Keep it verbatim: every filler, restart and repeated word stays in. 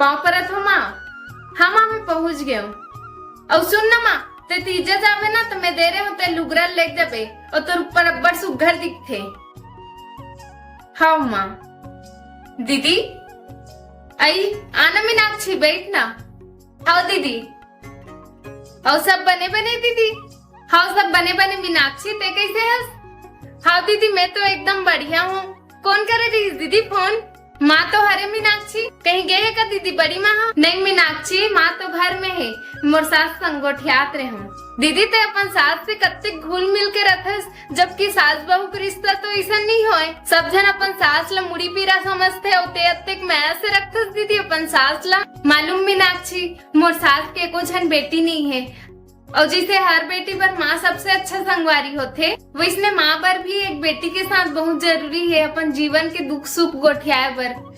पाँव परत हो माँ। हाँ माँ, मैं पहुँच गेंव। अउ सुन ना माँ, तैं तीजा जाबे ना, त मैं दे रहेंव, तैं लुगरा लेग जाबे, अउ तोर ऊपर अब्बड़ सुग्घर दिखथे। हव माँ। दीदी, अई, आ ना मीनाक्षी, बइठ ना। हव दीदी। अउ सब बने बने दीदी? हव, सब बने बने। मीनाक्षी, तैं कइसे हस? हव दीदी, मैं तो एकदम बढ़िया हूँ। कोन करे रहिस दीदी फोन? माँ तो हरे मीनाक्षी, कहीं गे हे का दीदी बड़ी माँ ह? नहीं मीनाक्षी, माँ तो घर में हे, मोर सास संग गोठियात रहेंव। दीदी, तैं अपन सास से कत्तेक घुल मिल के रथस, जबकि सास बहू के रिश्ता तो अइसन नइ होय। सब झन अपन सास ल मुड़ी पीरा समझथे, अउ तैं अत्तेक मया से रखथस दीदी अपन सास ल। मालूम मीनाक्षी, मोर सास के एको झन बेटी नइ हे, अउ जइसे हर बेटी बर माँ सबसे अच्छा संगवारी होथे, वइसने माँ बर भी एक बेटी के साथ बहुत जरूरी हे अपन जीवन के दुख सुख गोठियाए बर।